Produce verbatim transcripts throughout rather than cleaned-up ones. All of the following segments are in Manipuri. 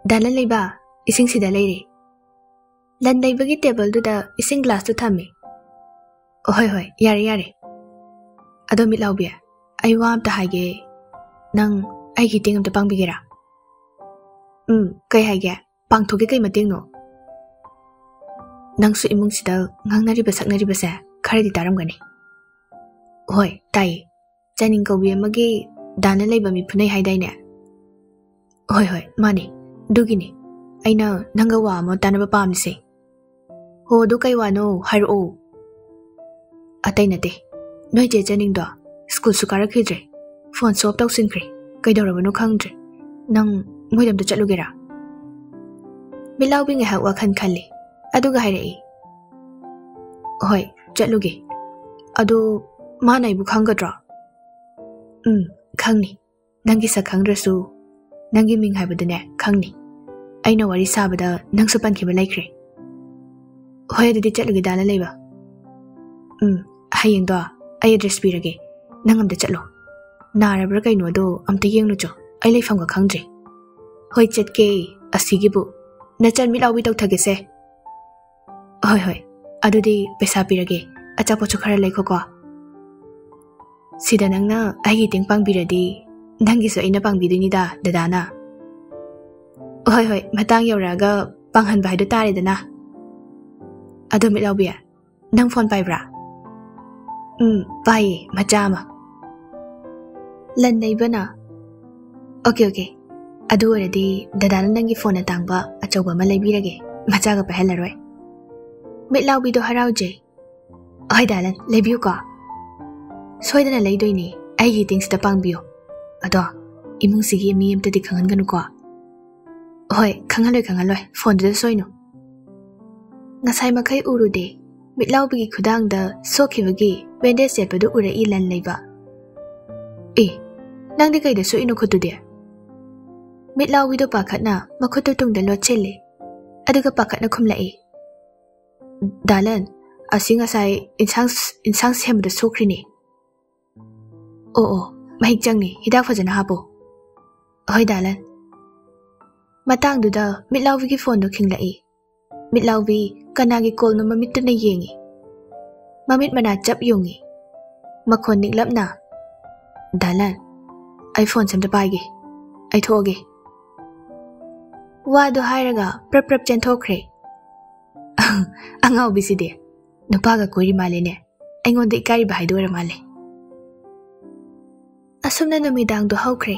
ꯗꯥ ꯂꯟꯂꯩꯕ, ꯏꯁꯤꯡ ꯁꯤꯗ ꯂꯩꯔꯦ꯫ ꯂꯟꯂꯩꯕꯒꯤ ꯇꯦꯕꯜꯗꯨꯗ ꯏꯁꯤꯡ ꯒ꯭ꯂꯥꯁꯇꯨ ꯊꯝꯃꯤ꯫ "ꯍꯣꯏ, ꯍꯣꯏ, ꯌꯥꯔꯦ, ꯌꯥꯔꯦ꯫ ꯑꯗꯣ ꯃꯤꯠꯂꯥꯎꯕꯤ, ꯑꯩ ꯋꯥ ꯑꯝꯇ ꯍꯥꯏꯒꯦ꯫ ꯅꯪ ꯑꯩꯒꯤ ꯃꯇꯦꯡ ꯑꯝꯇ ꯄꯥꯡꯕꯤꯒꯦꯔꯥ?" "ꯎꯝ, ꯀꯩ ꯍꯥꯏꯒꯦ? ꯄꯥꯡꯊꯣꯛꯀꯦ, ꯀꯩ ꯃꯇꯦꯡꯅꯣ?" "ꯅꯪꯁꯨ ꯏꯃꯨꯡꯁꯤꯗ ꯉꯥꯡꯅꯔꯤꯕ ꯁꯛꯅꯔꯤꯕꯁꯦ ꯈꯔꯗꯤ ꯇꯥꯔꯝꯒꯅꯤ?" "ꯍꯣꯏ, ꯇꯥꯏꯌꯦ꯫ ꯆꯥꯅꯤꯡ ꯀꯧꯕꯤ ꯑꯃꯒꯤ ꯗꯥ ꯂꯟꯂꯩꯕ ꯃꯤ ꯐꯨꯅꯩ ꯍꯥꯏꯗꯥꯏꯅꯦ?" "ꯍꯣꯏ, ꯍꯣꯏ, ꯃꯥꯅꯦ꯫ ꯑꯗꯨꯒꯤꯅꯦ ꯑꯩꯅ ꯅꯪꯒ ꯋꯥ ꯑꯃ ꯇꯥꯟꯅꯕ ꯄꯥꯝꯃꯤꯁꯦ꯫" "ꯍꯣ, ꯑꯗꯨ ꯀꯩ ꯋꯥꯅꯣ? ꯍꯥꯏꯔꯛꯑꯣ꯫" "ꯑꯇꯩ ꯅꯠꯇꯦ, ꯅꯣꯏ ꯆꯦ ꯆꯥꯅꯤꯡꯗꯣ ꯁ꯭ꯀꯨꯜꯁꯨ ꯀꯥꯔꯛꯈꯤꯗ꯭ꯔꯦ, ꯐꯣꯟ ꯁ꯭ꯋꯤꯆ ꯑꯣꯐ ꯇꯧꯁꯤꯟꯈ꯭ꯔꯦ꯫ ꯀꯩꯗꯧꯔꯕꯅꯣ ꯈꯪꯗ꯭ꯔꯦ꯫ ꯅꯪ ꯃꯣꯏꯗ ꯑꯝꯇ ꯆꯠꯂꯨꯒꯦꯔꯥ?" ꯃꯤꯠꯂꯥꯎꯕꯤ ꯉꯥꯏꯍꯥꯛ ꯋꯥꯈꯜ ꯈꯜꯂꯤ, ꯑꯗꯨꯒ ꯍꯥꯏꯔꯛꯏ, "ꯍꯣꯏ, ꯆꯠꯂꯨꯒꯦ꯫ ꯑꯗꯣ ꯃꯥꯅ ꯑꯩꯕꯨ ꯈꯪꯒꯗ꯭ꯔꯣ?" "ꯎꯝ, ꯈꯪꯅꯤ꯫ ꯅꯪꯒꯤ ꯁꯛ ꯈꯪꯗ꯭ꯔꯁꯨ ꯅꯪꯒꯤ ꯃꯤꯡ ꯍꯥꯏꯕꯗꯨꯅꯦ ꯈꯪꯅꯤ꯫ ꯑꯩꯅ ꯋꯥꯔꯤ ꯁꯥꯕꯗ ꯅꯪꯁꯨ ꯄꯟꯈꯤꯕ ꯂꯩꯈ꯭ꯔꯦ꯫" "ꯍꯣꯏ, ꯑꯗꯨꯗꯤ ꯆꯠꯂꯨꯒꯦ, ꯗꯥ ꯂꯟꯂꯩꯕ꯫" "ꯎꯝ, ꯍꯌꯦꯡꯗꯣ ꯑꯩ ꯑꯦꯗ꯭ꯔꯦꯁ ꯄꯤꯔꯒꯦ, ꯅꯪ ꯑꯝꯇ ꯆꯠꯂꯣ꯫ ꯅꯥꯔꯕ꯭ꯔꯥ ꯀꯩꯅꯣꯗꯣ ꯑꯝꯇ ꯌꯦꯡꯂꯨꯆꯣ, ꯑꯩ ꯂꯩꯐꯝꯒ ꯈꯪꯗ꯭ꯔꯦ꯫" "ꯍꯣꯏ, ꯆꯠꯀꯦ꯫ ꯑꯁꯤꯒꯤꯕꯨ ꯅꯆꯟ ꯃꯤꯠꯂꯥꯎꯕꯤ ꯇꯧꯊꯒꯦꯁꯦ꯫" "ꯍꯣꯏ, ꯍꯣꯏ, ꯑꯗꯨꯗꯤ ꯄꯩꯁꯥ ꯄꯤꯔꯒꯦ, ꯑꯆꯥꯄꯣꯠꯁꯨ ꯈꯔ ꯂꯩꯈꯣꯀꯣ꯫ ꯁꯤꯗ ꯅꯪꯅ ꯑꯩꯒꯤ ꯃꯇꯦꯡ ꯄꯥꯡꯕꯤꯔꯗꯤ ꯅꯪꯒꯤꯁꯨ ꯑꯩꯅ ꯄꯥꯡꯕꯤꯗꯣꯏꯅꯤꯗ, ꯗꯗꯥꯅ꯫" "ꯍꯣꯏ, ꯍꯣꯏ, ꯃꯇꯥꯡ ꯌꯧꯔꯛꯑꯒ ꯄꯥꯡꯍꯟꯕ ꯍꯥꯏꯗꯨ ꯇꯥꯔꯦꯗꯅ꯫ ꯑꯗꯣ ꯃꯤꯠꯂꯥꯎꯕꯤ, ꯅꯪ ꯐꯣꯟ ꯄꯥꯏꯕ꯭ꯔꯥ?" "ꯎꯝ, ꯄꯥꯏꯌꯦ, ꯃꯆꯥ ꯑꯃ꯫" ꯂꯟꯂꯩꯕꯅ, "ꯑꯣꯀꯦ, ꯑꯣꯀꯦ, ꯑꯗꯨ ꯑꯣꯏꯔꯗꯤ ꯗꯗꯥꯅ ꯅꯪꯒꯤ ꯐꯣꯟ ꯑꯇꯥꯡꯕ ꯑꯆꯧꯕ ꯑꯃ ꯂꯩꯕꯤꯔꯒꯦ, ꯃꯆꯥꯒ ꯄꯥꯏꯍꯜꯂꯔꯣꯏ꯫" ꯃꯤꯠꯂꯥꯎꯕꯤꯗꯣ ꯍꯔꯥꯎꯖꯩ꯫ "ꯍꯣꯏ, ꯗꯥ ꯂꯟ, ꯂꯩꯕꯤꯌꯨꯀꯣ꯫ ꯁꯣꯏꯗꯅ ꯂꯩꯗꯣꯏꯅꯦ, ꯑꯩꯒꯤ ꯃꯇꯦꯡꯁꯤꯗ ꯄꯥꯡꯕꯤꯌꯣ꯫ ꯑꯗꯣ ꯏꯃꯨꯡꯁꯤꯒꯤ ꯃꯤ ꯑꯝꯇꯗꯤ ꯈꯪꯍꯟꯒꯅꯨꯀꯣ꯫" "ꯍꯣꯏ, ꯈꯪꯍꯜꯂꯣꯏ, ꯈꯪꯍꯜꯂꯣꯏ, ꯐꯣꯟꯗꯨꯗ ꯁꯣꯏꯅꯨ꯫" ꯉꯁꯥꯏ ꯃꯈꯩ ꯎꯔꯨꯗꯦ, ꯃꯤꯠꯂꯥꯎꯕꯤꯒꯤ ꯈꯨꯗꯥꯡꯗ ꯁꯣꯛꯈꯤꯕꯒꯤ ꯕꯦꯟꯗꯦꯖ ꯌꯦꯠꯄꯗꯨ ꯎꯔꯛꯏ ꯂꯟꯂꯩꯕ꯫ "ꯑꯦ, ꯅꯪꯗꯤ ꯀꯩꯗ ꯁꯣꯛꯏꯅꯣ ꯈꯨꯠꯇꯨꯗꯤ?" ꯃꯤꯠꯂꯥꯎꯕꯤꯗꯣ ꯄꯥꯈꯠꯅ ꯃꯈꯨꯠꯇꯨ ꯇꯨꯡꯗ ꯂꯣꯠꯁꯤꯜꯂꯦ, ꯑꯗꯨꯒ ꯄꯥꯈꯠꯅ ꯈꯨꯝꯂꯛꯏ, "ꯗꯥ ꯂꯟ, ꯑꯁꯤ ꯉꯁꯥꯏ ꯏꯟꯁꯥꯡ, ꯏꯟꯁꯥꯡ ꯁꯦꯝꯕꯗ ꯁꯣꯛꯈ꯭ꯔꯤꯅꯦ꯫" "ꯑꯣ, ꯑꯣ, ꯃꯍꯤꯛ ꯆꯪꯅꯤ, ꯍꯤꯗꯥꯛ ꯐꯖꯅ ꯍꯥꯞꯄꯣ꯫" "ꯍꯣꯏ, ꯗꯥ ꯂꯟ꯫" ꯃꯇꯥꯡꯗꯨꯗ ꯃꯤꯠꯂꯥꯎꯕꯤꯒꯤ ꯐꯣꯟꯗꯣ ꯈꯤꯡꯂꯛꯏ꯫ ꯃꯤꯠꯂꯥꯎꯕꯤ ꯀꯅꯥꯒꯤ ꯀꯣꯜꯅꯣ ꯃꯃꯤꯠꯇꯨꯅ ꯌꯦꯡꯉꯤ꯫ ꯃꯃꯤꯠ ꯃꯅꯥ ꯆꯞ ꯌꯨꯡꯉꯤ꯫ ꯃꯈꯣꯟ ꯅꯤꯛꯂꯞꯅ, "ꯗꯥꯂꯟ, ꯑꯩ ꯐꯣꯟꯁꯦ ꯑꯝꯇ ꯄꯥꯏꯒꯦ꯫ ꯑꯩ ꯊꯣꯛꯑꯒꯦ꯫" ꯋꯥꯗꯣ ꯍꯥꯏꯔꯒ ꯄ꯭ꯔꯞ ꯄ꯭ꯔꯞ ꯆꯦꯟꯊꯣꯛꯈ꯭ꯔꯦ꯫ "ꯑꯉꯥꯎꯕꯤꯁꯤꯗꯤ ꯅꯨꯄꯥꯒ ꯀꯣꯏꯔꯤ ꯃꯥꯜꯂꯦꯅꯦ꯫ ꯑꯩꯉꯣꯟꯗ ꯏꯀꯥꯏꯔꯤꯕ ꯍꯥꯏꯗꯣ ꯑꯣꯏꯔ ꯃꯥꯜꯂꯦ꯫" ꯑꯁꯨꯝꯅ ꯅꯨꯃꯤꯗꯥꯡꯗꯣ ꯍꯧꯈ꯭ꯔꯦ꯫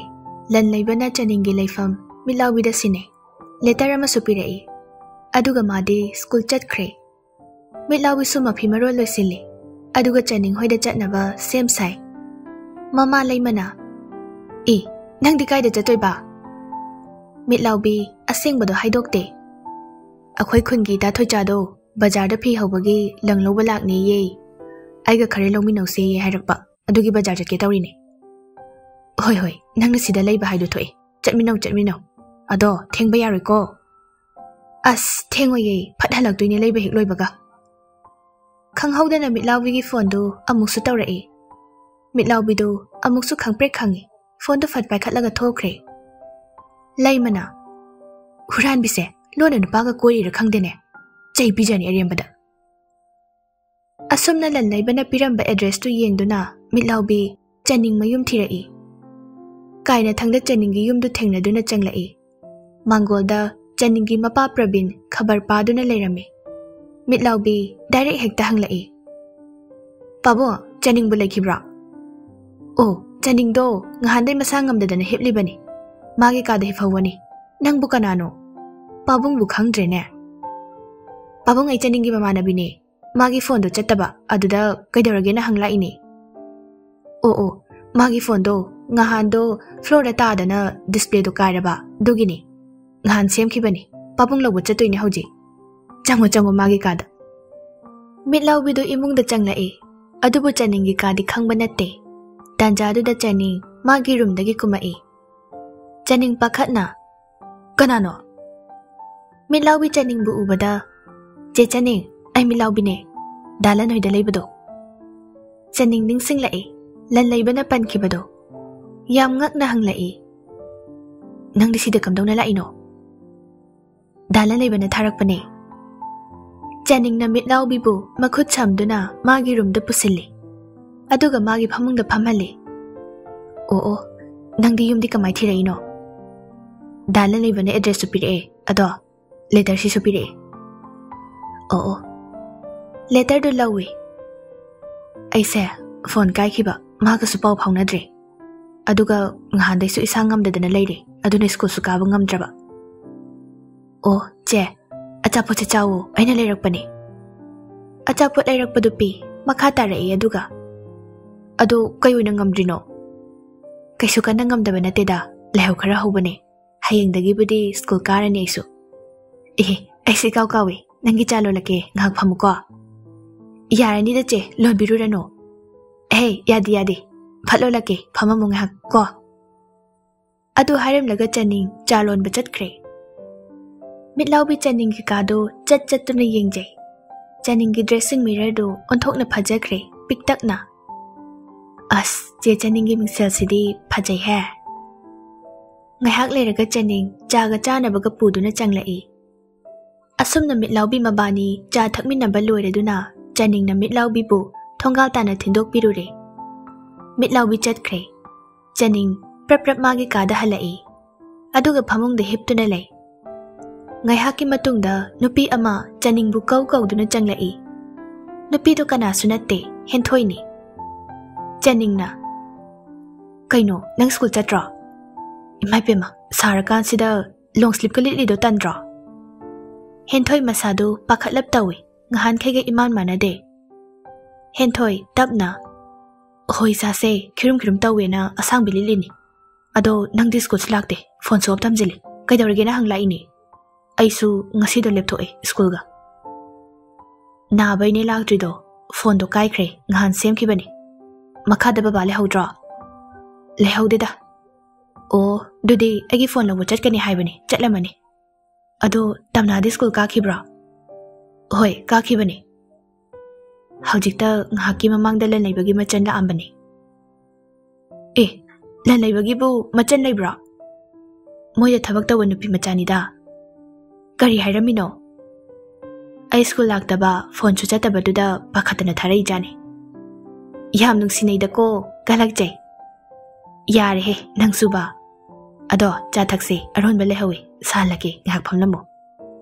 ꯂꯟ ꯂꯩꯕꯅ ꯆꯅꯤꯡꯒꯤ ꯂꯩꯐꯝ ꯃꯤꯠꯂꯥꯎꯕꯤꯗ ꯁꯤꯟꯅꯩ꯫ ꯂꯦꯇꯔ ꯑꯃꯁꯨ ꯄꯤꯔꯛꯏ꯫ ꯑꯗꯨꯒ ꯃꯥꯗꯤ ꯁ꯭ꯀꯨꯜ ꯆꯠꯈ꯭ꯔꯦ꯫ ꯃꯤꯠꯂꯥꯎꯕꯤꯁꯨ ꯃꯐꯤ ꯃꯔꯣꯜ ꯂꯣꯏꯁꯤꯜꯂꯤ꯫ ꯑꯗꯨꯒ ꯆꯅꯤꯡ ꯍꯣꯏꯗ ꯆꯠꯅꯕ ꯁꯦꯝ ꯁꯥꯏ꯫ ꯃꯃꯥ ꯂꯩꯃꯅ, "ꯑꯦ, ꯅꯪꯗꯤ ꯀꯥꯏꯗ ꯆꯠꯇꯣꯏꯕ?" ꯃꯤꯠꯂꯥꯎꯕꯤ ꯑꯁꯦꯡꯕꯗꯣ ꯍꯥꯏꯗꯣꯛꯇꯦ꯫ "ꯑꯩꯈꯣꯏ ꯈꯨꯟꯒꯤ ꯏꯇꯥ ꯊꯣꯏꯆꯥꯗꯣ ꯕꯖꯥꯔꯗ ꯐꯤ ꯍꯧꯕꯒꯤ ꯂꯪ ꯂꯧꯕ ꯂꯥꯛꯅꯦꯌꯦ꯫ ꯑꯩꯒ ꯈꯔ ꯂꯧꯃꯤꯟꯅꯧꯁꯦꯌꯦ ꯍꯥꯏꯔꯛꯄ꯫ ꯑꯗꯨꯒꯤ ꯕꯖꯥꯔ ꯆꯠꯀꯦ ꯇꯧꯔꯤꯅꯦ꯫" "ꯍꯣꯏ, ꯍꯣꯏ, ꯅꯪꯅ ꯁꯤꯗ ꯂꯩꯕ ꯍꯥꯏꯗꯣ ꯊꯣꯛꯑꯦ꯫ ꯆꯠꯃꯤꯟꯅꯧ, ꯆꯠꯃꯤꯟꯅꯧ꯫ ꯑꯗꯣ ꯊꯦꯡꯕ ꯌꯥꯔꯣꯏꯀꯣ꯫" "ꯑꯁ, ꯊꯦꯡꯉꯣꯏꯌꯦ꯫ ꯐꯠ ꯍꯜꯂꯛꯇꯣꯏꯅꯦ ꯂꯩꯕ ꯍꯦꯛ ꯂꯣꯏꯕꯒ꯫" ꯈꯪꯍꯧꯗꯅ ꯃꯤꯠꯂꯥꯎꯕꯤꯒꯤ ꯐꯣꯟꯗꯨ ꯑꯃꯨꯛꯁꯨ ꯇꯧꯔꯛꯏ꯫ ꯃꯤꯠꯂꯥꯎꯕꯤꯗꯨ ꯑꯃꯨꯛꯁꯨ ꯈꯪꯄ꯭ꯔꯦꯛ ꯈꯪꯉꯤ꯫ ꯐꯣꯟꯗꯨ ꯐꯠ ꯄꯥꯏꯈꯠꯂꯒ ꯊꯣꯛꯈ꯭ꯔꯦ꯫ ꯂꯩꯃꯅ, "ꯍꯨꯔꯥꯟꯕꯤꯁꯦ ꯂꯣꯟꯅ ꯅꯨꯄꯥꯒ ꯀꯣꯏꯔꯤꯔ ꯈꯪꯗꯦꯅꯦ꯫ ꯆꯩ ꯄꯤꯖꯅꯤ ꯑꯔꯦꯝꯕꯗ꯫" ꯑꯁꯨꯝꯅ ꯂꯟ ꯂꯩꯕꯅ ꯄꯤꯔꯝꯕ ꯑꯦꯗ꯭ꯔꯦꯁꯇꯨ ꯌꯦꯡꯗꯨꯅ ꯃꯤꯠꯂꯥꯎꯕꯤ ꯆꯅꯤꯡ ꯃꯌꯨꯝ ꯊꯤꯔꯛꯏ꯫ ꯀꯥꯏꯅꯊꯪꯗ ꯆꯅꯤꯡꯒꯤ ꯌꯨꯝꯗꯨ ꯊꯦꯡꯅꯗꯨꯅ ꯆꯪꯂꯛꯏ꯫ ꯃꯥꯡꯒꯣꯜꯗ ꯆꯅꯤꯡꯒꯤ ꯃꯄꯥ ꯄ꯭ꯔꯕꯤꯟ ꯈꯕꯔ ꯄꯥꯗꯨꯅ ꯂꯩꯔꯝꯃꯤ꯫ ꯃꯤꯠꯂꯥꯎꯕꯤ ꯗꯥꯏꯔꯦꯛ ꯍꯦꯛꯇ ꯍꯪꯂꯛꯏ, "ꯄꯥꯕꯨꯡ, ꯆꯅꯤꯡꯕꯨ ꯂꯩꯈꯤꯕ꯭ꯔꯣ?" "ꯑꯣ, ꯆꯅꯤꯡꯗꯣ ꯉꯍꯥꯟꯗꯩ ꯃꯁꯥ ꯉꯝꯗꯗꯅ ꯍꯤꯞꯂꯤꯕꯅꯤ꯫ ꯃꯥꯒꯤ ꯀꯥꯗ ꯍꯤꯞꯍꯧꯕꯅꯤ꯫ ꯅꯪꯕꯨ ꯀꯅꯥꯅꯣ? ꯄꯥꯕꯨꯡꯕꯨ ꯈꯪꯗ꯭ꯔꯦꯅꯦ?" "ꯄꯥꯕꯨꯡ, ꯑꯩ ꯆꯅꯤꯡꯒꯤ ꯃꯃꯥꯟꯅꯕꯤꯅꯦ꯫ ꯃꯥꯒꯤ ꯐꯣꯟꯗꯣ ꯆꯠꯇꯕ, ꯑꯗꯨꯗ ꯀꯩꯗꯧꯔꯒꯦꯅ ꯍꯪꯂꯛꯏꯅꯦ꯫" "ꯑꯣ, ꯑꯣ, ꯃꯥꯒꯤ ꯐꯣꯟꯗꯣ ꯉꯍꯥꯟꯗꯣ ꯐ꯭ꯂꯣꯔꯗ ꯇꯥꯗꯅ ꯗꯤꯁꯄ꯭ꯂꯦꯗꯣ ꯀꯥꯏꯔꯕ, ꯑꯗꯨꯒꯤꯅꯦ꯫ ꯉꯍꯥꯟ ꯁꯦꯝꯈꯤꯕꯅꯤ꯫ ꯄꯥꯕꯨꯡ ꯂꯧꯕ ꯆꯠꯇꯣꯏꯅꯦ ꯍꯧꯖꯤꯛ꯫ ꯆꯪꯉꯣ, ꯆꯪꯉꯣ ꯃꯥꯒꯤ ꯀꯥꯗ꯫" ꯃꯤꯠꯂꯥꯎꯕꯤꯗꯨ ꯏꯃꯨꯡꯗ ꯆꯪꯂꯛꯏ꯫ ꯑꯗꯨꯕꯨ ꯆꯅꯤꯡꯒꯤ ꯀꯥꯗꯤ ꯈꯪꯕ ꯅꯠꯇꯦ꯫ ꯇꯥꯟꯖꯥꯗꯨꯗ ꯆꯅꯤꯡ ꯃꯥꯒꯤ ꯔꯨꯝꯗꯒꯤ ꯀꯨꯝꯃꯛꯏ꯫ ꯆꯅꯤꯡ ꯄꯥꯈꯠꯅ, "ꯀꯅꯥꯅꯣ?" ꯃꯤꯠꯂꯥꯎꯕꯤ ꯆꯅꯤꯡꯕꯨ ꯎꯕꯗ, "ꯆꯦ ꯆꯅꯤꯡ, ꯑꯩ ꯃꯤꯠꯂꯥꯎꯕꯤꯅꯦ, ꯗꯥ ꯂꯟ ꯍꯣꯏꯗ ꯂꯩꯕꯗꯣ꯫" ꯆꯅꯤꯡ ꯅꯤꯡꯁꯤꯡꯂꯛꯏ, ꯂꯟ ꯂꯩꯕꯅ ꯄꯟꯈꯤꯕꯗꯣ꯫ ꯌꯥꯝ ꯉꯛꯅ ꯍꯪꯂꯛꯏ, "ꯅꯪꯗꯤ ꯁꯤꯗ ꯀꯝꯗꯧꯅ ꯂꯥꯛꯏꯅꯣ?" ꯗꯥ ꯂꯟꯂꯩꯕꯅ ꯊꯥꯔꯛꯄꯅꯦ꯫ ꯆꯥꯅꯤꯡꯅ ꯃꯤꯠꯂꯥꯎꯕꯤꯕꯨ ꯃꯈꯨꯠ ꯁꯝꯗꯨꯅ ꯃꯥꯒꯤ ꯔꯨꯝꯗ ꯄꯨꯁꯤꯜꯂꯤ꯫ ꯑꯗꯨꯒ ꯃꯥꯒꯤ ꯐꯃꯨꯡꯗ ꯐꯝꯍꯜꯂꯤ꯫ "ꯑꯣ ꯑꯣ, ꯅꯪꯗꯤ ꯌꯨꯝꯗꯤ ꯀꯃꯥꯏ ꯊꯤꯔꯛꯏꯅꯣ?" ꯗꯥ ꯂꯟꯂꯩꯕꯅ ꯑꯦꯗ꯭ꯔꯦꯁꯁꯨ ꯄꯤꯔꯛꯑꯦ, ꯑꯗꯣ ꯂꯦꯇꯔꯁꯤꯁꯨ ꯄꯤꯔꯛꯑꯦ꯫ "ꯑꯣ ꯑꯣ, ꯂꯦꯇꯔꯗꯨ ꯂꯧꯏ꯫ ꯑꯩꯁꯦ ꯐꯣꯟ ꯀꯥꯏꯈꯤꯕ, ꯃꯥꯒꯁꯨ ꯄꯥꯎ ꯐꯥꯎꯅꯗ꯭ꯔꯦ꯫ ꯑꯗꯨꯒ ꯉꯍꯥꯟꯗꯩꯁꯨ ꯏꯁꯥ ꯉꯝꯗꯗꯅ ꯂꯩꯔꯦ, ꯑꯗꯨꯅ ꯁ꯭ꯀꯨꯜꯁꯨ ꯀꯥꯕ ꯉꯝꯗ꯭ꯔꯕ꯫ ꯑꯣ ꯆꯦ, ꯑꯆꯥꯄꯣꯠꯁꯦ ꯆꯥꯎꯋꯣ, ꯑꯩꯅ ꯂꯩꯔꯛꯄꯅꯦ꯫" ꯑꯆꯥꯄꯣꯠ ꯂꯩꯔꯛꯄꯗꯨ ꯄꯤ, ꯃꯈꯥ ꯇꯥꯔꯛꯏ꯫ ꯑꯗꯨꯒ, "ꯑꯗꯣ ꯀꯩ ꯑꯣꯏꯅ ꯉꯝꯗ꯭ꯔꯤꯅꯣ?" "ꯀꯩꯁꯨ ꯀꯟꯅ ꯉꯝꯗꯕ ꯅꯠꯇꯦꯗ, ꯂꯥꯏꯍꯧ ꯈꯔ ꯍꯧꯕꯅꯦ꯫ ꯍꯌꯦꯡꯗꯒꯤꯕꯨꯗꯤ ꯁ꯭ꯀꯨꯜ ꯀꯥꯔꯅꯤ ꯑꯩꯁꯨ꯫" "ꯑꯦꯍꯦ, ꯑꯩꯁꯦ ꯏꯀꯥꯎ ꯀꯥꯎꯏ, ꯅꯪꯒꯤ ꯆꯥ ꯂꯣꯜꯂꯛꯀꯦ, ꯉꯥꯏꯍꯥꯛ ꯐꯝꯃꯨꯀꯣ꯫" "ꯌꯥꯔꯅꯤꯗ ꯆꯦ, ꯂꯣꯟꯕꯤꯔꯨꯔꯅꯨ꯫" "ꯑꯦꯍꯦ, ꯌꯥꯗꯦ ꯌꯥꯗꯦ, ꯐꯠ ꯂꯣꯜꯂꯛꯀꯦ, ꯐꯝꯃꯝꯃꯨ ꯉꯥꯏꯍꯥꯛ ꯀꯣ꯫" ꯑꯗꯨ ꯍꯥꯏꯔꯝꯂꯒ ꯆꯥꯅꯤꯡ ꯆꯥ ꯂꯣꯟꯕ ꯆꯠꯈ꯭ꯔꯦ꯫ ꯃꯤꯠꯂꯥꯎꯕꯤ ꯆꯥꯅꯤꯡꯒꯤ ꯀꯥꯗꯣ ꯆꯠ ꯆꯠꯇꯨꯅ ꯌꯦꯡꯖꯩ꯫ ꯆꯥꯅꯤꯡꯒꯤ ꯗ꯭ꯔꯦꯁꯤꯡ ꯃꯤꯔꯔꯗꯨ ꯑꯣꯟꯊꯣꯛꯅ ꯐꯖꯈ꯭ꯔꯦ, ꯄꯤꯛꯇꯛꯅ꯫ "ꯑꯁ, ꯆꯦ ꯆꯥꯅꯤꯡꯒꯤ ꯃꯤꯡꯁꯦꯜꯁꯤꯗꯤ ꯐꯖꯩꯍꯦ꯫" ꯉꯥꯏꯍꯥꯛ ꯂꯩꯔꯒ ꯆꯥꯅꯤꯡ ꯆꯥꯒ ꯆꯥꯅꯕꯒ ꯄꯨꯗꯨꯅ ꯆꯪꯂꯛꯏ꯫ ꯑꯁꯨꯝꯅ ꯃꯤꯠꯂꯥꯎꯕꯤ ꯃꯕꯥꯅꯤ ꯆꯥ ꯊꯛꯃꯤꯟꯅꯕ ꯂꯣꯏꯔꯗꯨꯅ ꯆꯥꯅꯤꯡꯅ ꯃꯤꯠꯂꯥꯎꯕꯤꯕꯨ ꯊꯣꯡꯒꯥꯜ ꯇꯥꯟꯅ ꯊꯤꯟꯗꯣꯛꯄꯤꯔꯨꯔꯦ꯫ ꯃꯤꯠꯂꯥꯎꯕꯤ ꯆꯠꯈ꯭ꯔꯦ꯫ ꯆꯥꯅꯤꯡ ꯄ꯭ꯔꯞ ꯄ꯭ꯔꯞ ꯃꯥꯒꯤ ꯀꯥꯗ ꯍꯜꯂꯛꯏ꯫ ꯑꯗꯨꯒ ꯐꯃꯨꯡꯗ ꯍꯤꯞꯇꯨꯅ ꯂꯩ꯫ ꯉꯥꯏꯍꯥꯛꯀꯤ ꯃꯇꯨꯡꯗ ꯅꯨꯄꯤ ꯑꯃ ꯆꯥꯅꯤꯡꯕꯨ ꯀꯧ ꯀꯧꯗꯨꯅ ꯆꯪꯂꯛꯏ꯫ ꯅꯨꯄꯤꯗꯨ ꯀꯅꯥꯁꯨ ꯅꯠꯇꯦ, ꯍꯦꯟꯊꯣꯏꯅꯤ꯫ ꯆꯥꯅꯤꯡꯅ, "ꯀꯩꯅꯣ, ꯅꯪ ꯁ꯭ꯀꯨꯜ ꯆꯠꯇ꯭ꯔꯣ? ꯏꯃꯥꯏ ꯄꯦꯝꯃ, ꯁꯥꯔꯀꯥꯟꯁꯤꯗ ꯂꯣꯡ ꯁ꯭ꯂꯤꯞꯀ ꯂꯤꯠꯂꯤꯗꯣ ꯇꯟꯗ꯭ꯔꯣ?" ꯍꯦꯟꯊꯣꯏ ꯃꯁꯥꯗꯨ ꯄꯥꯈꯠꯂꯞ ꯇꯧꯏ, ꯉꯍꯥꯟꯈꯩꯒ ꯏꯃꯥꯟ ꯃꯥꯟꯅꯗꯦ꯫ ꯍꯦꯟꯊꯣꯏ ꯇꯞꯅ, "ꯍꯣꯏ ꯏꯁꯥꯁꯦ ꯈꯤꯔꯨꯝ ꯈꯤꯔꯨꯝ ꯇꯧꯋꯦꯅ ꯑꯁꯥꯡꯕꯤ ꯂꯤꯠꯂꯤꯅꯤ꯫ ꯑꯗꯣ ꯅꯪꯗꯤ ꯁ꯭ꯀꯨꯜꯁꯨ ꯂꯥꯛꯇꯦ, ꯐꯣꯟꯁꯨ off ꯊꯝꯖꯤꯜꯂꯤ, ꯀꯩꯗꯧꯔꯒꯦꯅ ꯍꯪ ꯂꯥꯛꯏꯅꯤ꯫ ꯑꯩꯁꯨ ꯉꯁꯤꯗꯣ ꯂꯦꯞꯊꯣꯛꯑꯦ ꯁ꯭ꯀꯨꯜꯒ꯫" "ꯅꯥꯕꯩꯅꯦ ꯂꯥꯛꯇ꯭ꯔꯤꯗꯣ, ꯐꯣꯟꯗꯣ ꯀꯥꯏꯈ꯭ꯔꯦ, ꯉꯍꯥꯟ ꯁꯦꯝꯈꯤꯕꯅꯤ꯫ ꯃꯈꯥꯗ ꯕꯕꯥ ꯂꯩꯍꯧꯗ꯭ꯔꯣ?" "ꯂꯩꯍꯧꯗꯦꯗ꯫" "ꯑꯣ, ꯑꯗꯨꯗꯤ ꯑꯩꯒꯤ ꯐꯣꯟ ꯂꯧꯕ ꯆꯠꯀꯅꯤ ꯍꯥꯏꯕꯅꯤ, ꯆꯠꯂꯝꯃꯅꯤ꯫ ꯑꯗꯣ ꯇꯝꯅꯥꯗꯤ ꯁ꯭ꯀꯨꯜ ꯀꯥꯈꯤꯕ꯭ꯔꯣ?" "ꯍꯣꯏ, ꯀꯥꯈꯤꯕꯅꯤ꯫ ꯍꯧꯖꯤꯛꯇ ꯉꯥꯏꯍꯥꯛꯀꯤ ꯃꯃꯥꯡꯗ ꯂꯟꯂꯩꯕꯒꯤ ꯃꯆꯟ ꯂꯥꯛꯑꯝꯕꯅꯤ꯫" "ꯑꯦ, ꯂꯟꯂꯩꯕꯒꯤꯕꯨ ꯃꯆꯟ ꯂꯩꯕ꯭ꯔꯣ?" "ꯃꯣꯏꯗ ꯊꯕꯛ ꯇꯧꯕ ꯅꯨꯄꯤ ꯃꯆꯥꯅꯤꯗ꯫" ꯀꯔꯤ ꯍꯥꯏꯔꯝꯃꯤꯅꯣ? ꯑꯩ ꯁ꯭ꯀꯨꯜ ꯂꯥꯛꯇꯕ, ꯐꯣꯟꯁꯨ ꯆꯠꯇꯕꯗꯨꯗ ꯄꯥꯈꯠꯇꯅ ꯊꯥꯔꯛꯏꯖꯥꯠꯅꯤ꯫ ꯌꯥꯝ ꯅꯨꯡꯁꯤꯅꯩꯗꯀꯣ, ꯀꯜꯂꯛꯆꯩ꯫ ꯌꯥꯔꯦꯍꯦ, ꯅꯪꯁꯨꯕ꯫ ꯑꯗꯣ, ꯆꯥ ꯊꯛꯁꯦ, ꯑꯔꯣꯟꯕ ꯂꯩꯍꯧꯋꯦ, ꯁꯥꯍꯜꯂꯛꯀꯦ, ꯉꯥꯏꯍꯥꯛ ꯐꯝꯂꯝꯃꯣ꯫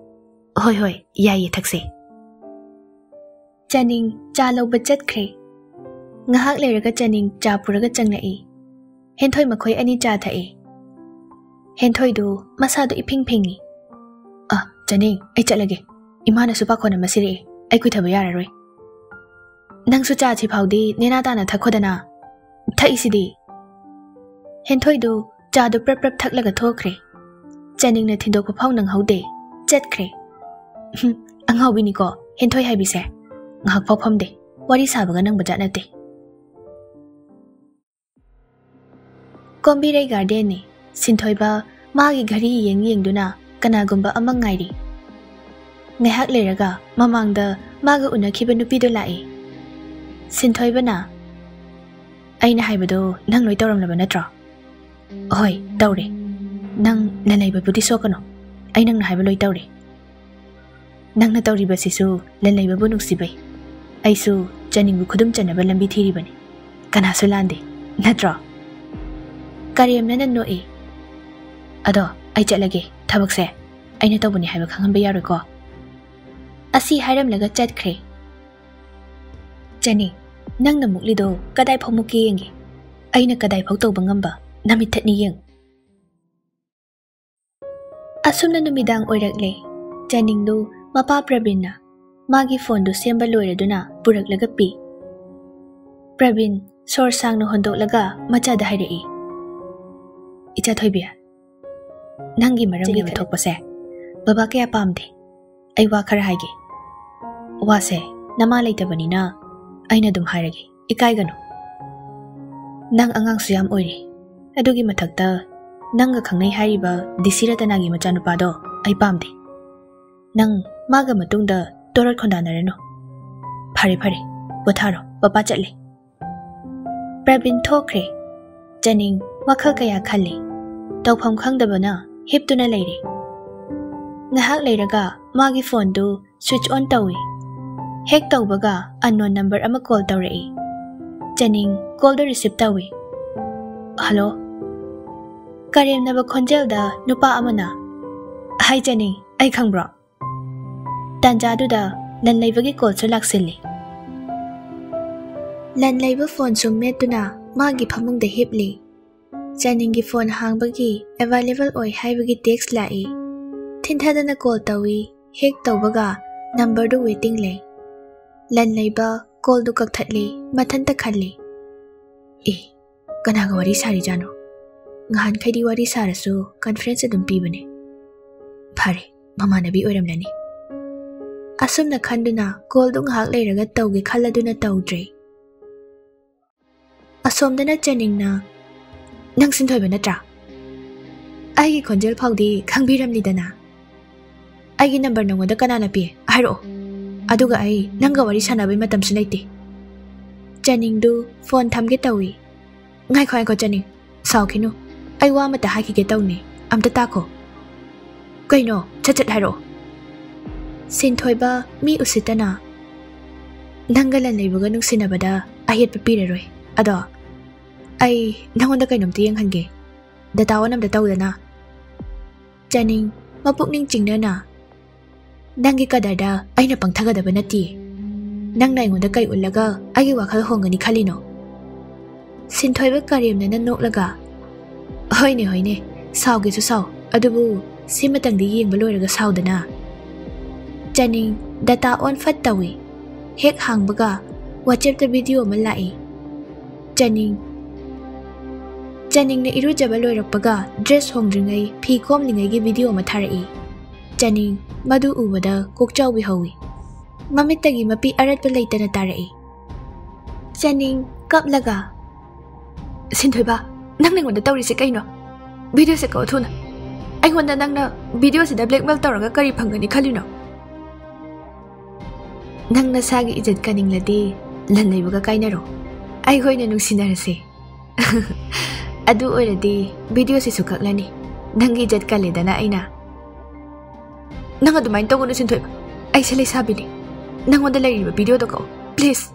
ꯍꯣꯏ, ꯍꯣꯏ, ꯌꯥꯏꯌꯦ, ꯊꯛꯁꯦ꯫ ꯆꯥꯅꯤꯡ ꯆꯥ ꯂꯧꯕ ꯆꯠꯈ꯭ꯔꯦ꯫ ꯉꯥꯏꯍꯥꯛ ꯂꯩꯔꯒ ꯆꯥꯅꯤꯡ ꯆꯥ ꯄꯨꯔꯒ ꯆꯪꯂꯛꯏ꯫ ꯍꯦꯟꯊꯣꯏ ꯃꯈꯣꯏ ꯑꯅꯤ ꯆꯥ ꯊꯛꯏ꯫ ꯍꯦꯟꯊꯣꯏꯗꯨ ꯃꯁꯥꯗꯨ ꯏꯐꯤꯡ ꯐꯤꯡꯉꯤ꯫ "ꯑ, ꯆꯥꯅꯤꯡ, ꯑꯩ ꯆꯠꯂꯒꯦ꯫ ꯏꯃꯥꯅꯁꯨ ꯄꯥꯈꯣꯟ ꯑꯃ ꯁꯤꯔꯛꯑꯦ꯫ ꯑꯩ ꯀꯨꯏꯊꯕ ꯌꯥꯔꯔꯣꯏ꯫ ꯅꯪꯁꯨ ꯆꯥꯁꯤ ꯐꯥꯎꯗꯤ ꯅꯦꯅꯥ ꯇꯥꯅ ꯊꯛꯈꯣꯗꯅ꯫ ꯊꯛꯏꯁꯤꯗꯤ꯫" ꯍꯦꯟꯊꯣꯏꯗꯨ ꯆꯥꯗꯨ ꯄ꯭ꯔꯞ ꯄ꯭ꯔꯞ ꯊꯛꯂꯒ ꯊꯣꯛꯈ꯭ꯔꯦ꯫ ꯆꯥꯅꯤꯡꯅ ꯊꯤꯟꯗꯣꯛꯄ ꯐꯥꯎ ꯅꯪꯍꯧꯗꯦ꯫ ꯆꯠꯈ꯭ꯔꯦ꯫ ꯍꯨꯝ, ꯑꯉꯥꯎꯕꯤꯅꯤꯀꯣ ꯍꯦꯟꯊꯣꯏ ꯍꯥꯏꯕꯤꯁꯦ꯫ ꯉꯥꯏꯍꯥꯛ ꯐꯥꯎ ꯐꯝꯗꯦ꯫ ꯋꯥꯔꯤ ꯁꯥꯕꯒ ꯅꯪꯕ ꯖꯥꯠ ꯅꯠꯇꯦ꯫ ꯀꯣꯝꯕꯤꯔꯩ ꯒꯥꯔꯗꯦꯟꯅꯤ꯫ ꯁꯤꯟꯊꯣꯏꯕ ꯃꯥꯒꯤ ꯘꯔꯤ ꯌꯦꯡ ꯌꯦꯡꯗꯨꯅ ꯀꯅꯥꯒꯨꯝꯕ ꯑꯃ ꯉꯥꯏꯔꯤ꯫ ꯉꯥꯏꯍꯥꯛ ꯂꯩꯔꯒ ꯃꯃꯥꯡꯗ ꯃꯥꯒ ꯎꯅꯈꯤꯕ ꯅꯨꯄꯤꯗꯨ ꯂꯥꯛꯏ꯫ ꯁꯤꯟꯊꯣꯏꯕꯅ, "ꯑꯩꯅ ꯍꯥꯏꯕꯗꯣ ꯅꯪ ꯂꯣꯏ ꯇꯧꯔꯝꯂꯕ ꯅꯠꯇ꯭ꯔꯣ?" "ꯍꯣꯏ, ꯇꯧꯔꯦ꯫ ꯅꯪ ꯂꯟꯂꯩꯕꯕꯨꯗꯤ ꯁꯣꯛꯀꯅꯨ꯫ ꯑꯩ ꯅꯪꯅ ꯍꯥꯏꯕ ꯂꯣꯏ ꯇꯧꯔꯦ꯫ ꯅꯪꯅ ꯇꯧꯔꯤꯕꯁꯤꯁꯨ ꯂꯟꯂꯩꯕꯕꯨ ꯅꯨꯡꯁꯤꯕꯩ꯫ ꯑꯩꯁꯨ ꯆꯥꯅꯤꯡꯕꯨ ꯈꯨꯗꯨꯝ ꯆꯟꯅꯕ ꯂꯝꯕꯤ ꯊꯤꯔꯤꯕꯅꯤ꯫ ꯀꯅꯥꯁꯨ ꯂꯥꯟꯗꯦ, ꯅꯠꯇ꯭ꯔꯣ?" ꯀꯔꯦꯝꯅꯅ ꯅꯣꯛꯏ꯫ "ꯑꯗꯣ ꯑꯩ ꯆꯠꯂꯒꯦ꯫ ꯊꯕꯛꯁꯦ ꯑꯩꯅ ꯇꯧꯕꯅꯤ ꯍꯥꯏꯕ ꯈꯪꯍꯟꯕ ꯌꯥꯔꯣꯏꯀꯣ?" ꯑꯁꯤ ꯍꯥꯏꯔꯝꯂꯒ ꯆꯠꯈ꯭ꯔꯦ꯫ "ꯆꯥꯅꯤꯡ, ꯅꯪꯅ ꯃꯨꯛꯂꯤꯗꯣ ꯀꯗꯥꯏ ꯐꯥꯎ ꯃꯨꯛꯀꯦ ꯌꯦꯡꯒꯦ꯫ ꯑꯩꯅ ꯀꯗꯥꯏ ꯐꯥꯎ ꯇꯧꯕ ꯉꯝꯕ ꯅꯃꯤꯠ ꯊꯠꯅꯤ ꯌꯦꯡ꯫" ꯑꯁꯨꯝꯅ ꯅꯨꯃꯤꯗꯥꯡ ꯑꯣꯏꯔꯛꯂꯦ꯫ ꯆꯥꯅꯤꯡꯗꯨ ꯃꯄꯥ ꯄ꯭ꯔꯕꯤꯟꯅ ꯃꯥꯒꯤ ꯐꯣꯟꯗꯨ ꯁꯦꯝꯕ ꯂꯣꯏꯔꯗꯨꯅ ꯄꯨꯔꯛꯂꯒ ꯄꯤ꯫ ꯄ꯭ꯔꯕꯤꯟ ꯁꯣꯔ ꯁꯥꯡꯅ ꯍꯣꯟꯗꯣꯛꯂꯒ ꯃꯆꯥꯗ ꯍꯥꯏꯔꯛꯏ, "ꯏꯆꯥ ꯊꯣꯏꯕꯤ, ꯅꯪꯒꯤ ꯃꯔꯝꯒꯤ ꯆꯥꯅꯤꯡ ꯊꯣꯛꯄꯁꯦ ꯕꯕꯥ ꯀꯌꯥ ꯄꯥꯝꯗꯦ꯫ ꯑꯩ ꯋꯥ ꯈꯔ ꯍꯥꯏꯒꯦ꯫ ꯋꯥꯁꯦ ꯅꯃꯥ ꯂꯩꯇꯕꯅꯤꯅ ꯑꯩꯅ ꯑꯗꯨꯝ ꯍꯥꯏꯔꯒꯦ, ꯏꯀꯥꯏꯒꯅꯨ꯫ ꯅꯪ ꯑꯉꯥꯡꯁꯨ ꯌꯥꯝ ꯑꯣꯏꯔꯤ꯫ ꯑꯗꯨꯒꯤ ꯃꯊꯛꯇ ꯅꯪꯒ ꯈꯪꯅꯩ ꯍꯥꯏꯔꯤꯕ ꯗꯤ ꯁꯤ ꯔꯇꯅꯥꯒꯤ ꯃꯆꯥꯅꯨꯄꯥꯗꯣ ꯑꯩ ꯄꯥꯝꯗꯦ꯫ ꯅꯪ ꯃꯥꯒ ꯃꯇꯨꯡꯗ ꯇꯣꯔꯠ ꯈꯣꯟꯗꯥꯅꯔꯅꯨ꯫ ꯐꯔꯦ, ꯐꯔꯦ, ꯄꯣꯊꯥꯔꯣ, ꯄꯄꯥ ꯆꯠꯂꯦ꯫" ꯄ꯭ꯔꯕꯤꯟ ꯊꯣꯛꯈ꯭ꯔꯦ꯫ ꯆꯥꯅꯤꯡ ꯋꯥꯈꯜ ꯀꯌꯥ ꯈꯜꯂꯤ꯫ ꯇꯧꯐꯝ ꯈꯪꯗꯕꯅ ꯍꯤꯞꯇꯨꯅ ꯂꯩꯔꯦ꯫ ꯉꯥꯏꯍꯥꯛ ꯂꯩꯔꯒ ꯃꯥꯒꯤ ꯐꯣꯟꯗꯨ switch on ꯇꯧꯏ꯫ ꯍꯦꯛ ꯇꯧꯕꯒ unknown number ꯑꯃ call ꯇꯧꯔꯛꯏ꯫ ꯆꯅꯤꯡ callꯗꯨ receive ꯇꯧꯏ꯫ "ꯍꯜꯂꯣ?" ꯀꯔꯦꯝꯅꯕ ꯈꯣꯟꯖꯦꯜꯗ ꯅꯨꯄꯥ ꯑꯃꯅ, "ꯍꯥꯏ ꯆꯅꯤꯡ, ꯑꯩ ꯈꯪꯕ꯭ꯔꯣ?" ꯇꯥꯟꯖꯥꯗꯨꯗ ꯂꯟꯂꯩꯕꯒꯤ callꯁꯨ ꯂꯥꯛꯁꯤꯜꯂꯤ꯫ ꯂꯟꯂꯩꯕ ꯐꯣꯟ ꯁꯨꯝ ꯃꯦꯠꯇꯨꯅ ꯃꯥꯒꯤ ꯐꯃꯨꯡꯗ ꯍꯤꯞꯂꯤ꯫ ꯆꯅꯤꯡꯒꯤ ꯐꯣꯟ ꯍꯥꯡꯕꯒꯤ available ꯑꯣꯏ ꯍꯥꯏꯕꯒꯤ text ꯂꯥꯛꯏ꯫ ꯊꯤꯟꯊꯗꯅ call ꯇꯧꯏ꯫ ꯍꯦꯛ ꯇꯧꯕꯒ numberꯗꯨ waiting ꯂꯩ꯫ ꯂꯟꯂꯩꯕ callꯗꯨ ꯀꯛꯊꯠꯂꯤ꯫ ꯃꯊꯟꯇ ꯈꯜꯂꯤ, "ꯑꯦ, ꯀꯅꯥꯒ ꯋꯥꯔꯤ ꯁꯥꯔꯤꯖꯥꯠꯅꯣ? ꯉꯍꯥꯟꯈꯩꯗꯤ ꯋꯥꯔꯤ ꯁꯥꯔꯁꯨ conference ꯑꯗꯨꯝ ꯄꯤꯕꯅꯦ꯫ ꯐꯔꯦ, ꯃꯃꯥꯟꯅꯕꯤ ꯑꯣꯏꯔꯝꯂꯅꯤ꯫" ꯑꯁꯨꯝꯅ ꯈꯟꯗꯨꯅ callꯗꯨ ꯉꯥꯏꯍꯥꯛ ꯂꯩꯔꯒ ꯇꯧꯒꯦ ꯈꯜꯂꯗꯨꯅ ꯇꯧꯗ꯭ꯔꯦ꯫ ꯑꯁꯣꯝꯗꯅ ꯆꯅꯤꯡꯅ, "ꯅꯪ ꯁꯤꯟꯊꯣꯏꯕ ꯅꯠꯇ꯭ꯔꯥ? ꯑꯩꯒꯤ ꯈꯣꯟꯖꯦꯜ ꯐꯥꯎꯗꯤ ꯈꯪꯕꯤꯔꯝꯂꯤꯗꯅ꯫ ꯑꯩꯒꯤ number ꯅꯉꯣꯟꯗ ꯀꯅꯥꯅ ꯄꯤ? ꯍꯥꯏꯔꯛꯑꯣ꯫ ꯑꯗꯨꯒ ꯑꯩ ꯅꯪꯒ ꯋꯥꯔꯤ ꯁꯥꯟꯅꯕꯩ ꯃꯇꯝꯁꯨ ꯂꯩꯇꯦ꯫" ꯆꯅꯤꯡꯗꯨ ꯐꯣꯟ ꯊꯝꯒꯦ ꯇꯧꯏ꯫ "ꯉꯥꯏꯈꯣ, ꯉꯥꯏꯈꯣ ꯆꯅꯤꯡ, ꯁꯥꯎꯈꯤꯅꯨ꯫ ꯑꯩ ꯋꯥ ꯑꯃꯇ ꯍꯥꯏꯈꯤꯒꯦ ꯇꯧꯅꯤ꯫ ꯑꯝꯇ ꯇꯥꯈꯣ꯫" "ꯀꯩꯅꯣ? ꯁꯠ ꯁꯠ ꯍꯥꯏꯔꯛꯑꯣ꯫" ꯁꯤꯟꯊꯣꯏꯕ ꯃꯤ ꯎꯁꯤꯠꯇꯅ, "ꯅꯪꯒ ꯂꯟꯂꯩꯕꯒ ꯅꯨꯡꯁꯤꯅꯕꯗ ꯑꯌꯦꯠꯄ ꯄꯤꯔꯔꯣꯏ꯫ ꯑꯗꯣ ꯑꯩ ꯅꯪꯉꯣꯟꯗ ꯀꯩꯅꯣꯝꯇ ꯌꯦꯡꯍꯟꯒꯦ꯫ Data on ꯑꯝꯇ ꯇꯧꯗꯅ꯫" ꯆꯅꯤꯡ ꯃꯄꯨꯛꯅꯤꯡ ꯆꯤꯡꯅꯅ, "ꯅꯪꯒꯤ ꯀꯗꯔꯗ ꯑꯩꯅ ꯄꯪꯊꯒꯗꯕ ꯅꯠꯇꯦ꯫ ꯅꯪꯅ ꯑꯩꯉꯣꯟꯗ ꯀꯩ ꯎꯠꯂꯒ ꯑꯩꯒꯤ ꯋꯥꯈꯜ ꯍꯣꯡꯒꯅꯤ ꯈꯜꯂꯤꯅꯣ?" ꯁꯤꯟꯊꯣꯏꯕ ꯀꯔꯦꯝꯅꯅ ꯅꯣꯛꯂꯒ, "ꯍꯣꯏꯅꯦ, ꯍꯣꯏꯅꯦ, ꯁꯥꯎꯒꯦꯁꯨ ꯁꯥꯎ, ꯑꯗꯨꯕꯨ ꯁꯤꯃꯇꯪꯗꯤ ꯌꯦꯡꯕ ꯂꯣꯏꯔꯒ ꯁꯥꯎꯗꯅ꯫" ꯆꯅꯤꯡ data on ꯐꯠ ꯇꯧꯏ꯫ ꯍꯦꯛ ꯍꯥꯡꯕꯒ WhatsAppꯇ video ꯑꯃ ꯂꯥꯛꯏ꯫ ꯆꯅꯤꯡ, ꯆꯅꯤꯡꯅ ꯏꯔꯨꯖꯕ ꯂꯣꯏꯔꯛꯄꯒ dress ꯍꯣꯡꯗ꯭ꯔꯤꯉꯩ ꯐꯤ ꯀꯣꯝꯂꯤꯉꯩꯒꯤ video ꯑꯃ ꯊꯥꯔꯛꯏ꯫ ꯆꯅꯤꯡ ꯃꯗꯨ ꯎꯕꯗ ꯀꯣꯛꯆꯥꯎꯕꯤ ꯍꯧꯏ꯫ ꯃꯃꯤꯠꯇꯒꯤ ꯃꯄꯤ ꯑꯔꯠꯄ ꯂꯩꯇꯅ ꯇꯥꯔꯛꯏ꯫ ꯆꯅꯤꯡ ꯀꯞꯂꯒ, "ꯁꯤꯟꯊꯣꯏꯕ, ꯅꯪꯅ ꯑꯩꯉꯣꯟꯗ ꯇꯧꯔꯤꯁꯦ ꯀꯩꯅꯣ? Videoꯁꯦ ꯀꯛꯑꯣ ꯊꯨꯅ꯫ ꯑꯩꯉꯣꯟꯗ ꯅꯪꯅ videoꯁꯤꯗ blackmail ꯇꯧꯔꯒ ꯀꯔꯤ ꯐꯪꯒꯅꯤ ꯈꯜꯂꯤꯅꯣ? ꯅꯪ ꯅꯁꯥꯒꯤ ꯏꯖꯠ ꯀꯟꯅꯤꯡꯂꯗꯤ ꯂꯟꯂꯩꯕꯒ ꯀꯥꯏꯅꯔꯣ꯫ ꯑꯩꯒ ꯑꯣꯏꯅ ꯅꯨꯡꯁꯤꯅꯔꯁꯦ꯫ ꯑꯗꯨ ꯑꯣꯏꯔꯗꯤ videoꯁꯤꯁꯨ ꯀꯛꯂꯅꯤ꯫ ꯅꯪꯒꯤ ꯏꯖꯠ ꯀꯜꯂꯦꯗꯅ ꯑꯩꯅ꯫" ꯅꯪ ꯑꯗꯨꯃꯥꯏꯅ ꯇꯧꯒꯅꯨ, ꯁꯤꯟꯊꯣꯏꯕ꯫ ꯑꯩꯁꯦ ꯂꯩꯁꯥꯕꯤꯅꯤ꯫ ꯅꯪꯉꯣꯟꯗ ꯂꯩꯔꯤꯕ ꯚꯤꯗꯤꯑꯣꯗꯣ ꯀꯛꯑꯣ, ꯄ꯭ꯂꯤꯖ꯫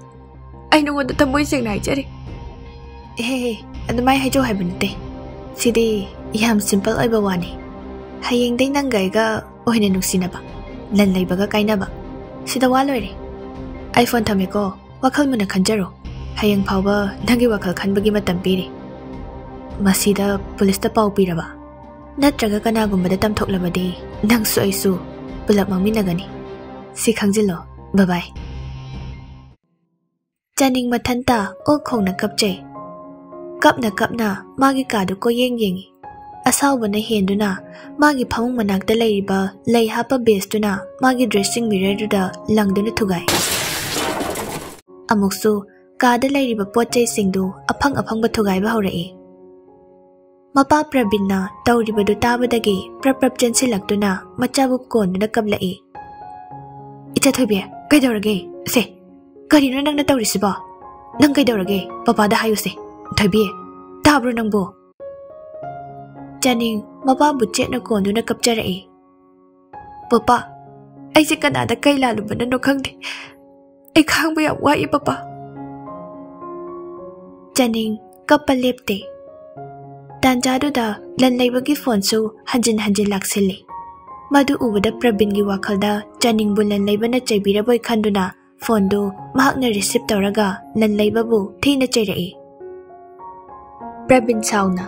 ꯑꯩ ꯅꯉꯣꯟꯗ ꯊꯃꯣꯏ ꯁꯦꯡꯅ ꯍꯥꯏꯖꯔꯤ꯫ ꯍꯦ, ꯍꯦ, ꯑꯗꯨꯃꯥꯏꯅ ꯍꯥꯏꯖꯧ ꯍꯥꯏꯕ ꯅꯠꯇꯦ꯫ ꯁꯤꯗꯤ ꯌꯥꯝ ꯁꯤꯝꯄꯜ ꯑꯣꯏꯕ ꯋꯥꯅꯤ꯫ ꯍꯌꯦꯡꯗꯩ ꯅꯪꯒ ꯑꯩꯒ ꯑꯣꯏꯅ ꯅꯨꯡꯁꯤꯅꯕ, ꯂꯟ ꯂꯩꯕꯒ ꯀꯥꯏꯅꯕ꯫ ꯁꯤꯗ ꯋꯥ ꯂꯣꯏꯔꯦ꯫ ꯑꯩ ꯐꯣꯟ ꯊꯝꯃꯦꯀꯣ꯫ ꯋꯥꯈꯜ ꯃꯨꯟꯅ ꯈꯟꯖꯔꯣ꯫ ꯍꯌꯦꯡ ꯐꯥꯎꯕ ꯅꯪꯒꯤ ꯋꯥꯈꯜ ꯈꯟꯕꯒꯤ ꯃꯇꯝ ꯄꯤꯔꯤ꯫ ꯃꯁꯤꯗ ꯄꯨꯂꯤꯁꯇ ꯄꯥꯎ ꯄꯤꯔꯕ ꯅꯠꯇ꯭ꯔꯒ ꯀꯅꯥꯒꯨꯝꯕꯗ ꯇꯝꯊꯣꯛꯂꯕꯗꯤ ꯅꯪꯁꯨ ꯑꯩꯁꯨ ꯄꯨꯂꯞ ꯃꯥꯡꯃꯤꯟꯅꯒꯅꯤ꯫ ꯁꯤ ꯈꯪꯖꯤꯜꯂꯣ꯫ ꯕꯥꯏ ꯕꯥꯏ꯫ ꯆꯥꯅꯤꯡ ꯃꯊꯟꯇ ꯑꯣꯛ ꯈꯣꯡꯅ ꯀꯞꯆꯩ꯫ ꯀꯞꯅ ꯀꯞꯅ ꯃꯥꯒꯤ ꯀꯥꯗꯨ ꯀꯣꯏꯌꯦꯡ ꯌꯦꯡꯉꯤ꯫ ꯑꯁꯥꯎꯕꯅ ꯍꯦꯟꯗꯨꯅ ꯃꯥꯒꯤ ꯐꯃꯨꯡ ꯃꯅꯥꯛꯇ ꯂꯩꯔꯤꯕ ꯂꯩ ꯍꯥꯞꯄ ꯕꯦꯁꯇꯨꯅ ꯃꯥꯒꯤ ꯗ꯭ꯔꯦꯁꯤꯡ ꯃꯤꯔꯔꯗꯨꯗ ꯂꯪꯗꯨꯅ ꯊꯨꯒꯥꯏ꯫ ꯑꯃꯨꯛꯁꯨ ꯀꯥꯗ ꯂꯩꯔꯤꯕ ꯄꯣꯠ ꯆꯩꯁꯤꯡꯗꯨ ꯑꯐꯪ ꯑꯐꯪꯕ ꯊꯨꯒꯥꯏꯕ ꯍꯧꯔꯛꯏ꯫ ꯃꯄꯥ ꯄ꯭ꯔꯕꯤꯟꯅ ꯇꯧꯔꯤꯕꯗꯨ ꯇꯥꯕꯗꯒꯤ ꯄ꯭ꯔꯞ ꯄ꯭ꯔꯞ ꯆꯦꯟꯁꯤꯜꯂꯛꯇꯨꯅ ꯃꯆꯥꯕꯨ ꯀꯣꯟꯗꯨꯅ ꯀꯞꯂꯛꯏ꯫ "ꯏꯆꯥ ꯊꯣꯏꯕꯤ, ꯀꯩꯗꯧꯔꯒꯦ? ꯁꯦ, ꯀꯔꯤꯅꯣ ꯅꯪꯅ ꯇꯧꯔꯤꯁꯤꯕꯣ? ꯅꯪ ꯀꯩꯗꯧꯔꯒꯦ? ꯄꯄꯥꯗ ꯍꯥꯏꯌꯨꯁꯦ꯫ ꯊꯣꯏꯕꯤ, ꯇꯥꯕ꯭ꯔꯣ ꯅꯪꯕꯨ?" ꯆꯥꯅꯤꯡ ꯃꯄꯥꯕꯨ ꯆꯦꯠꯅ ꯀꯣꯟꯗꯨꯅ ꯀꯞꯆꯔꯛꯏ꯫ "ꯄꯄꯥ, ꯑꯩꯁꯦ ꯀꯅꯥꯗ ꯀꯩ ꯂꯥꯜꯂꯨꯕꯅꯅꯣ ꯈꯪꯗꯦ꯫ ꯑꯩ ꯈꯥꯡꯕ ꯌꯥꯝ ꯋꯥꯏ, ꯄꯄꯥ꯫" ꯆꯥꯅꯤꯡ ꯀꯞꯄ ꯂꯦꯞꯇꯦ꯫ ꯇꯥꯟꯖꯥꯗꯨꯗ ꯂꯟ ꯂꯩꯕꯒꯤ ꯐꯣꯟꯁꯨ ꯍꯟꯖꯤꯟ ꯍꯟꯖꯤꯟ ꯂꯥꯛꯁꯤꯜꯂꯤ꯫ ꯃꯗꯨ ꯎꯕꯗ ꯄ꯭ꯔꯕꯤꯟꯒꯤ ꯋꯥꯈꯜꯗ ꯆꯥꯅꯤꯡꯕꯨ ꯂꯟ ꯂꯩꯕꯅ ꯆꯩꯕꯤꯔꯕꯣꯏ ꯈꯟꯗꯨꯅ ꯐꯣꯟꯗꯨ ꯃꯍꯥꯛꯅ ꯔꯤꯁꯤꯞ ꯇꯧꯔꯒ ꯂꯟ ꯂꯩꯕꯕꯨ ꯊꯤꯅ ꯆꯩꯔꯛꯏ꯫ ꯄ꯭ꯔꯕꯤꯟ ꯁꯥꯎꯅ,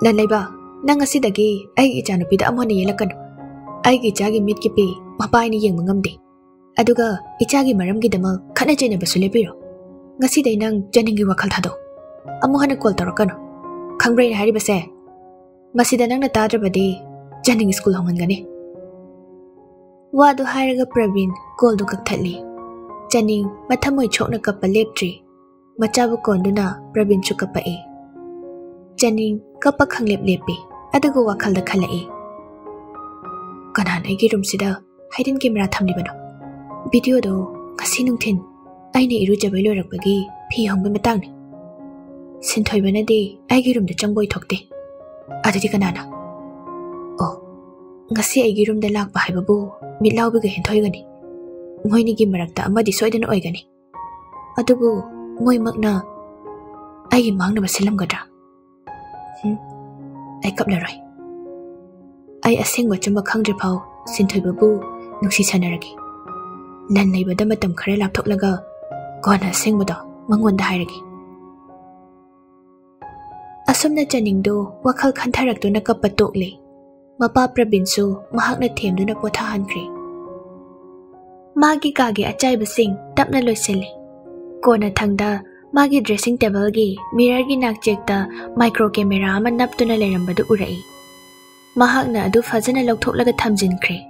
"ꯂꯟ ꯂꯩꯕ, ꯅꯪ ꯉꯁꯤꯗꯒꯤ ꯑꯩꯒꯤ ꯏꯆꯥꯅꯨꯄꯤꯗ ꯑꯃꯨꯛ ꯍꯟꯅ ꯌꯦꯠꯂꯛꯀꯅꯨ꯫ ꯑꯩꯒꯤ ꯏꯆꯥꯒꯤ ꯃꯤꯠꯀꯤ ꯄꯤ ꯃꯄꯥ ꯑꯩꯅ ꯌꯦꯡꯕ ꯉꯝꯗꯦ꯫ ꯑꯗꯨꯒ ꯏꯆꯥꯒꯤ ꯃꯔꯝꯒꯤꯗꯃꯛ ꯈꯠꯅ ꯆꯩꯅꯕꯁꯨ ꯂꯦꯞꯄꯤꯔꯣ꯫ ꯉꯁꯤꯗꯩ ꯅꯪ ꯆꯥꯅꯤꯡꯒꯤ ꯋꯥꯈꯜ ꯊꯥꯗꯣꯛ꯫ ꯑꯃꯨꯛ ꯍꯟꯅ ꯀꯣꯜ ꯇꯧꯔꯛꯀꯅꯨ꯫ ꯈꯪꯕ꯭ꯔꯥ ꯑꯩꯅ ꯍꯥꯏꯔꯤꯕꯁꯦ? ꯃꯁꯤꯗ ꯅꯪꯅ ꯇꯥꯗ꯭ꯔꯕꯗꯤ ꯆꯥꯅꯤꯡ ꯁ꯭ꯀꯨꯜ ꯍꯣꯡꯍꯟꯒꯅꯤ꯫" ꯋꯥꯗꯨ ꯍꯥꯏꯔꯒ ꯄ꯭ꯔꯕꯤꯟ ꯀꯣꯜꯗꯨ ꯀꯛꯊꯠꯂꯤ꯫ ꯆꯥꯅꯤꯡ ꯃꯊꯃꯣꯏ ꯁꯣꯛꯅ ꯀꯞꯄ ꯂꯦꯞꯇ꯭ꯔꯤ꯫ ꯃꯆꯥꯕꯨ ꯀꯣꯟꯗꯨꯅ ꯄ꯭ꯔꯕꯤꯟꯁꯨ ꯀꯞꯄꯛꯏ꯫ ꯆꯥꯅꯤꯡ ꯀꯞꯄ ꯈꯪꯂꯦꯞ ꯂꯦꯞꯄꯤ, ꯑꯗꯨꯒ ꯋꯥꯈꯜꯗ ꯈꯜꯂꯛꯏ, "ꯀꯅꯥꯅ ꯑꯩꯒꯤ ꯔꯨꯝꯁꯤꯗ ꯍꯥꯏꯗꯟ ꯀꯦꯃꯦꯔꯥ ꯊꯝꯂꯤꯕꯅꯣ? ꯚꯤꯗꯤꯑꯣꯗꯣ ꯉꯁꯤ ꯅꯨꯡꯊꯤꯟ ꯑꯩꯅ ꯏꯔꯨꯖꯕ ꯂꯣꯏꯔꯛꯄꯒꯤ ꯐꯤ ꯍꯣꯡꯕꯩ ꯃꯇꯥꯡꯅꯤ꯫ ꯁꯤꯟꯊꯣꯏꯕꯅꯗꯤ ꯑꯩꯒꯤ ꯔꯨꯝꯗ ꯆꯪꯕ ꯑꯣꯏꯊꯣꯛꯇꯦ꯫ ꯑꯗꯨꯗꯤ ꯀꯅꯥꯅ? ꯑꯣ, ꯉꯁꯤ ꯑꯩꯒꯤ ꯔꯨꯝꯗ ꯂꯥꯛꯄ ꯍꯥꯏꯕꯕꯨ ꯃꯤꯠꯂꯥꯎꯕꯤꯒ ꯍꯦꯟꯊꯣꯏꯒꯅꯤ꯫ ꯃꯣꯏꯅꯤꯒꯤ ꯃꯔꯛꯇ ꯑꯃꯗꯤ ꯁꯣꯏꯗꯅ ꯑꯣꯏꯒꯅꯤ꯫ ꯑꯗꯨꯕꯨ ꯃꯣꯏꯃꯛꯅ ꯑꯩꯒꯤ ꯃꯥꯡꯅꯕ ꯁꯤꯜꯂꯝꯒꯗ꯭ꯔꯥ? ꯍꯨꯝ, ꯑꯩ ꯀꯞꯂꯔꯣꯏ꯫ ꯑꯩ ꯑꯁꯦꯡꯕ ꯑꯆꯨꯝꯕ ꯈꯪꯗ꯭ꯔꯤꯐꯥꯎ ꯁꯤꯟꯊꯣꯏꯕꯕꯨ ꯅꯨꯡꯁꯤ ꯁꯥꯟꯅꯔꯒꯦ꯫ ꯂꯟ ꯂꯩꯕꯗ ꯃꯇꯝ ꯈꯔ ꯂꯥꯞꯊꯣꯛꯂꯒ ꯀꯣꯟꯅ ꯑꯁꯦꯡꯕꯗꯣ ꯃꯉꯣꯟꯗ ꯍꯥꯏꯔꯒꯦ꯫ ꯑꯁꯨꯝꯅ ꯆꯅꯤꯡꯗꯨ ꯋꯥꯈꯜ ꯈꯟꯊꯔꯛꯇꯨꯅ ꯀꯞꯄ ꯇꯣꯛꯂꯦ꯫ ꯃꯄꯥ ꯄ꯭ꯔꯕꯤꯟꯁꯨ ꯃꯍꯥꯛꯅ ꯊꯦꯝꯗꯨꯅ ꯄꯣꯊꯥꯍꯟꯈ꯭ꯔꯦ꯫ ꯃꯥꯒꯤ ꯀꯥꯒꯤ ꯑꯆꯥꯏꯕꯁꯤꯡ ꯇꯞꯅ ꯂꯣꯏꯁꯤꯜꯂꯤ꯫ ꯀꯣꯟꯅꯊꯪꯗ ꯃꯥꯒꯤ dressing tableꯒꯤ mirrorꯒꯤ ꯅꯥꯛꯆꯦꯛꯇ micro camera ꯑꯃ ꯅꯞꯇꯨꯅ ꯂꯩꯔꯝꯕꯗꯨ ꯎꯔꯛꯏ꯫ ꯃꯍꯥꯛꯅ ꯑꯗꯨ ꯐꯖꯅ ꯂꯧꯊꯣꯛꯂꯒ ꯊꯝꯖꯤꯟꯈ꯭ꯔꯦ꯫